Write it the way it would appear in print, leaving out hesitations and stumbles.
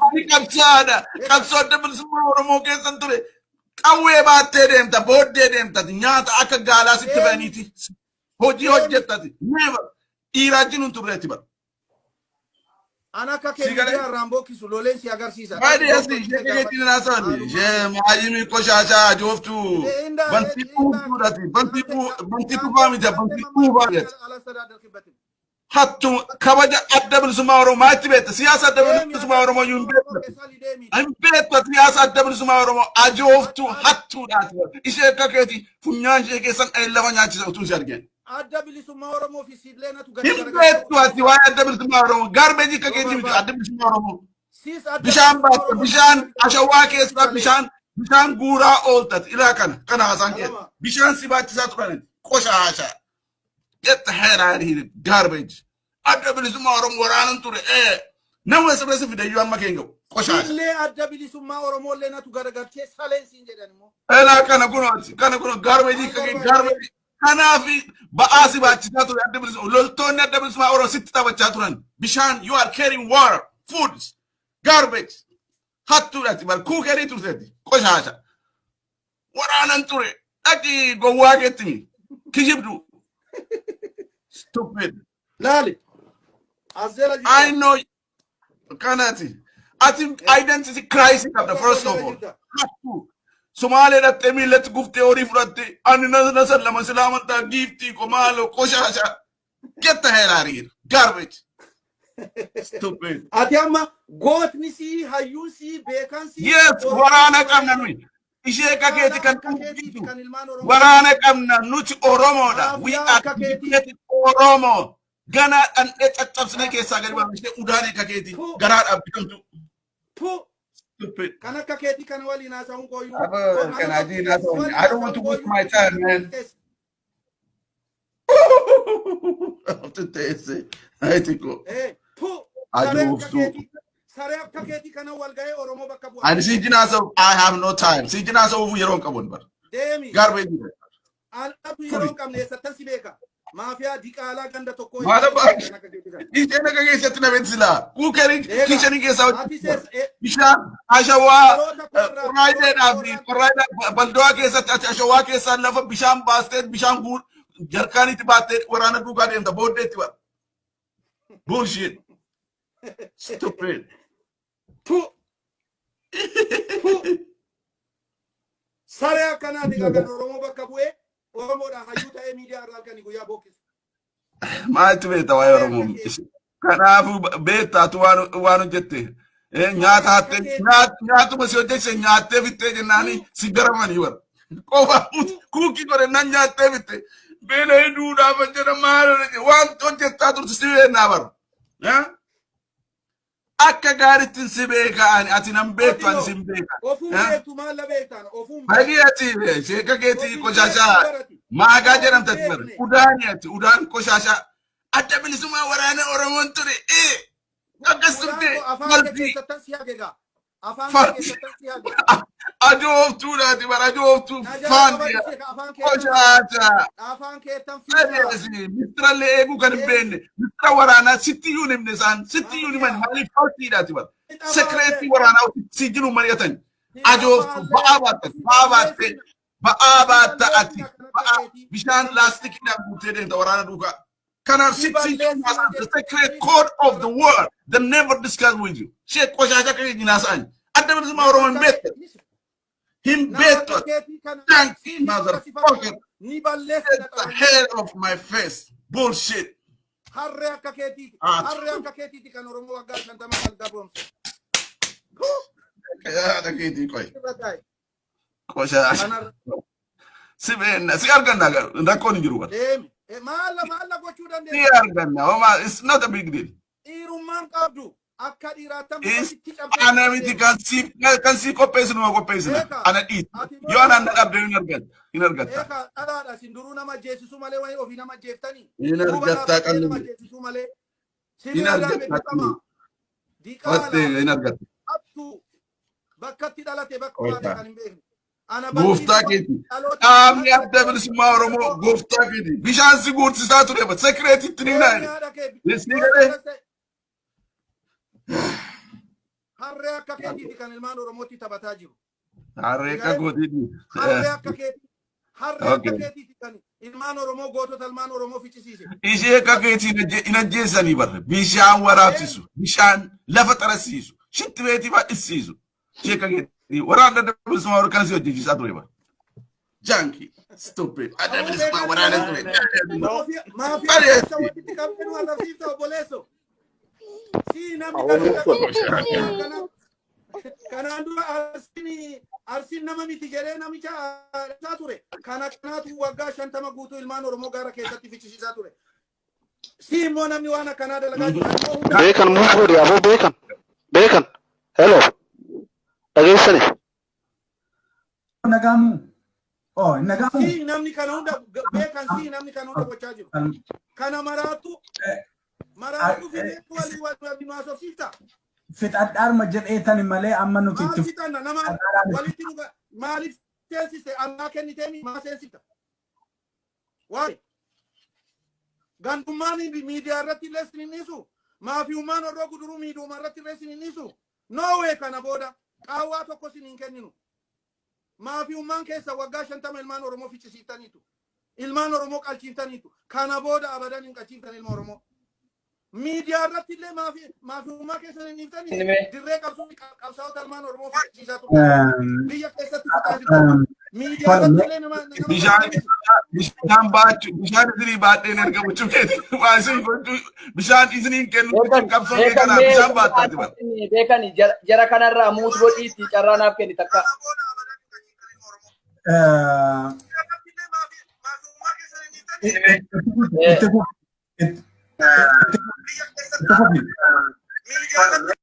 Ani qabsaadha. Qabsoo Adda Bilisummaa Oromoo keessan ture. Qawwee baattee deemta, booddee deemta. Nyaata akka gaalaa sitti Deemi. ba'aniiti. Hojii Deemi. hojjettati. Never. Dhiiraa wajjin hin turreetti bara. An akka kee Si galee? miidiyaa irraan bokkisu loleen si agarsiisa. Baay'ee asi ishee keetiin haasa'ani. Ishee maayimii qoshaashaa ajooftuu. Bantii dhuunfuudhaati. Bantii dhufaa miti. Bantii dhuunfaadhaati. Hattu kabaja Adda Bilisummaa Oromoo maalitti beekta? Siyaasa Adda Bilisummaa Oromoo iyyuu hin beektu. Hin beektu siyaasa Adda Bilisummaa Oromoo, ajooftuu hattuudhaati. Ishee akka keeti funyaan ishee keessan dhahee lafa nyaachisa utuu si argeen. Adda Bilisummaa Oromoo fi Siidlee natu gadi Hin beektu ati waa'ee Adda Bilisummaa Oromoo. Garbage akka keetii miti Adda Bilisummaa Oromoo. Siis Adda Bishaan Bilisummaa baatta Oromoo bishaan ashawaa keessaa bishaan guuraa ooltati. Ilaa kana haasaan kee. Bishaan si baachisaa turan qoshaasha. Get the hell out of here, garbage. Adda Bilisummaa Oromoo waraanan ture. Nama asirra si fide iyyuu amma keenya ga'u. Qoshaasha. Siillee Adda Bilisummaa Oromoo illee natu garagalchee saleen siin jedhan immoo. Elaa kana kunooti. Kana kunoo garbage akka garbage. Kanaaf ba'aa si baachisaa ture Adda Bilisummaa. Loltoonni Adda Bilisummaa Oromoo sitti taphachaa turan. Bishaan, you are carrying water, foods, garbage. Hattuudhaati bar kuukerii turteeti. Qoshaasha. Waraanan ture. Dhaqii gowwaa keetti mi. Kijibdu. Stupid. Laali. As jala I jirta. know kanati. Ati identity crisis qabda first of all. Hattuu. Sumaalee dhattee miillatti guftee horii fudhatte, ani na sallama silaa amantaa giiftii ko maaloo qoshaasha. Get the hell out of here. Garbage. Stupid. Ati amma gootni sii, hayyuun sii, beekaan sii. Yes, waraana qabna nuyi. Ishee akka keeti kan Akka keetiiti kan ilmaan Oromoo. Waraana qabna nuti, Oromoodha. We Maafiyaa are akka keetii. dedicated Oromoo. Ganaa dhandhee caccabsine keessaa gadi baafne ishee udaan akka keeti garaadhaaf bitamtu. Tu Stupid. kan akka keetii kana waliin haasa'uun kooyyuu. Can I do that one? I don't want to waste my time, man. After teesse. Ayitiko. Tu saree akka Ajooftuu. keetii, saree akka keetii kana wal ga'ee Oromoo bakka bu'a. Ani si jinaasa, I have no time. Si jinaasa yeroo hin qabu bar. Deemi. Garbage. Al'atu yeroo hin qabne eessattan si beeka. Maafiyaa diqaalaa ganda tokkoo. Maal abbaa? Kan akka keetii kana. Isheen akka keessatti na beeksisa. Kuukerii Egaa, kitchenii keessaa ati sees bishaan ashawaa Dhaloota korraa- qorraayileedhaa fi qorraayilaa baldowaa keessatti ati ashawaa keessaa lafa bishaan baastee, bishaan guur jarkaanitti baattee waraana duukaa deemta booddeetti bara. Bullshit. Stupid. Tu tu saree akkanaati kan Oromoo bakka bu'ee Oromoodhaan hayyuu ta'ee miidiyaa irraa halkanii guyyaa bookkisu. Maaltu beekta waa'ee Oromoo? Kanaafuu beektaatu waan hojjette. Nyaata hattee nyaatuma si hojjechise nyaattee fixxee jennaani si garamanii bara. Qofa kuukii godhe nan nyaattee fixxe. Beela duudhaaf jedha, maal waan hojjettaa turte si beeknaa bara. Akka gaariitti si beeka ani, ati nan beektu, ani sin beeka. Ofuun beektu, maal la beektaan ofuun. Hagi ati sheeka keetii qoshaashaa maagaa jedhamta ati bara. Udaani ati udaan qoshaashaa. Adda Bilisummaa waraana Oromoon ture. Akkas turte. Afaan kee Faltii. keessattan si hagegaa. Afaan kee Faltii. keessattan si hage. Ajooftuudhaati bara, ajooftuu faan Afaan keettan qoshaashaa. Afaan keettan fiigaa. Adeesi mistirallee eeguu kan hin beekne, mistira waraanaa sitti iyyuu hin himne, isaan sitti iyyuu hin himan, maaliif faltiidhaati bara. Secretii waraanaa si jiru mari'atan. Ajooftu ba'aa baatta, ba'aa baattee, ba'aa baatta, ati ba'aa bishaan laastikiidhaan guuttee deemta waraana duukaa. Kanaaf sitti the secret code of the world they never discuss with you. Ishee qoshaasha akka keenya haasa'an. Adda Bilisummaa Oromoo hin beektu. Hin beektu. Thank you, motherfucker. Ni balleessa. Get the hell off my face. Bullshit. Harree akka keetiiti. Ah. Harree akka keetiiti kan Oromoo waggaa 50 kan gaboomse. Yaada keetii qoy. Irra taa'e. Qoshaasha. Kanarra Si beenna. Si arganna garuu rakkoon hin jiru bara. deemi. Maalla maalla gochuu Si dandeessa. arganna. Homaa, it's not a big deal. Dhiirummaan qabdu akka dhiiraattan sitti Ana miti kan si qopheessinu ma qopheessina. Beeka. Ana dhiisi. Yoo anaan na dhabde hin argatta. Hin argatta. Eeka dhalaadha, sin duruu nama ajjeesisuu malee wayii ofii nama ajjeeftanii. Hin Duuba argatta dhaabbattee nama qalbii. ajjeesisuu malee. Hin Sirrii argatta darbe dirqama. Fattee Diqaala hin argatta. hattuu bakkatti dhalate bakka Oota. baate kan hin beekne. Ana Gooftaa keeti. Dhaabni Adda Bilisummaa Oromoo gooftaa keeti. Bishaan si guursisaa ture. Secretitti ni naani. Si galee. Harree akka keetiiti kan ilmaan Oromootti taphataa jiru. Harree akka gootiiti. Harree akka keetii. Harree akka keetiiti kan ilmaan Oromoo, gootota ilmaan Oromoo ficcisiise. Ishee akka keetii hin ajjeessanii barre. Bishaan waraabsisu. Bishaan lafa xarasiisu. Shinti beetii fadhisiisu. Ishee akka keetii waraana Adda Bilisummaa Oromoo kan si hojjechiisaa ture bara. Junkie. Stupid. Adda Bilisummaa waraana ture. Maafiyaa keessa walitti qabdee nu arrabsiifta, obboleesso. Si namni kana kanaan dura Arsiin nama miti jedhee namicha isaa ture. Kana kanaatu waggaa 50 guutuu ilmaan Oromoo gaara keessatti ficcisiisaa ture. Si immoo namni waan akkanaa dalagaa jiru. Immoo hunda Beekan mute godhi, aboo beekan. Beekan. Hello. Dhageessani. Nagaamu. Oh, nagaamu. Si namni kana hunda beekan, si namni kana hunda gochaa jiru. Kana maraatu maraatu fidee walii walii nu haasofsiifta. Fixadhaarma jedheetani malee amma nuti Maal itti fixanna? Nama walitti nu maaliif seensiste? Annaa kennitee maa seensifta? Waa'ee gandummaan miidiyaa irratti illee sin hin dhiisu. Maafiyummaan Horroo Guduruu miidiyuma irratti illee sin hin dhiisu. Noowee kana booda qaawwaa tokko sin hin kenninu. Maafiyummaan keessa waggaa 50 ilmaan Oromoo ficcisiiftaniitu. Ilmaan Oromoo qalchiiftaniitu. Kana booda abadan hin qalchiiftan ilma Oromoo. Miidiyaa irratti illee maafiyummaa keessa hin dhiiftanii dirree qabsoo qabsaa'ota ilmaan Oromoo ficcisiisaa turtan. Biyya keessatti fixaa jirtan. Miidiyaa irratti illee nama Bishaan baachuu, bishaan isinii baadheen erga gochuu keeti. Waa isin gochuu, bishaan isiniin kennu qabsoo kee kanaa bishaan baattaati bara. Beekan, jara kanarraa mute godhiitti carraa naaf kenni takka. Kana booda abadan hin qalchiiftan ilma Oromoo. Miidiyaa irratti illee maafiyummaa keessa hin dhiiftanii Itti fufi. biyya keessatti Itti fufi. miidiyaa irratti